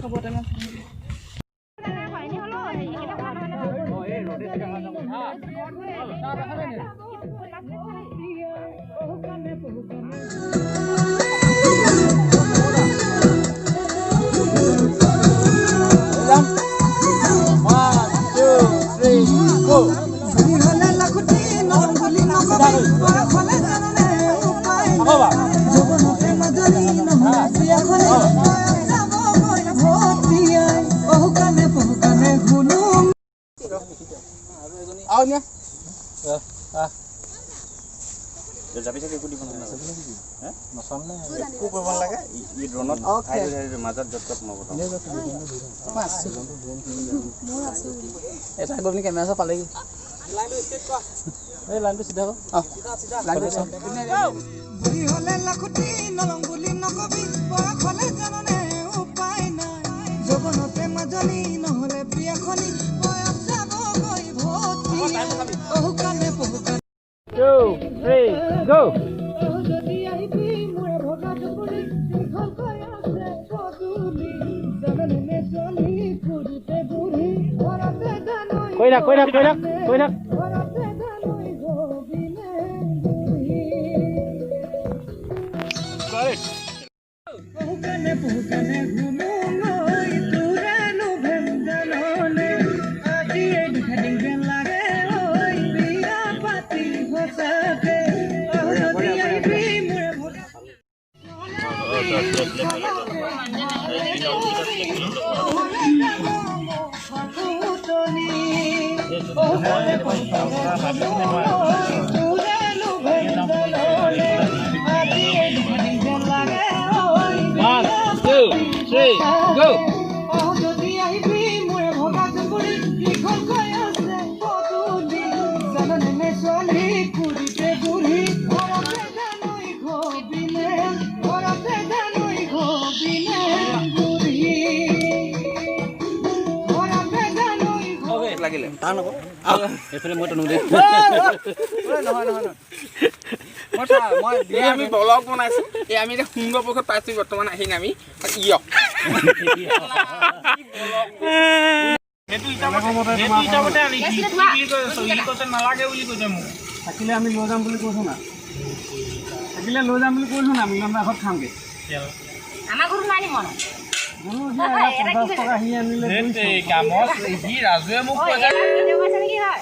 হ'ব তেনে। Two, three, go! কই থাক, কই থাক, কই থাক, কই থাক। One, two, three, go! আমি ব্লগ বনাইছো। এই আমি এতিয়া সুন্দৰ পক্ষত পাইছো বৰ্তমান আহি নামি। থাকিলে আমি লৈ যাম বুলি কৈছো না, থাকিলে লৈ যাম বুলি কৈছো না, মিলন দাৰ ঘৰত খামগে। আমাৰ ঘৰত নাই নি মন? 50 টকা সি আনিলে। সি ৰাজুৱে মোক হয়।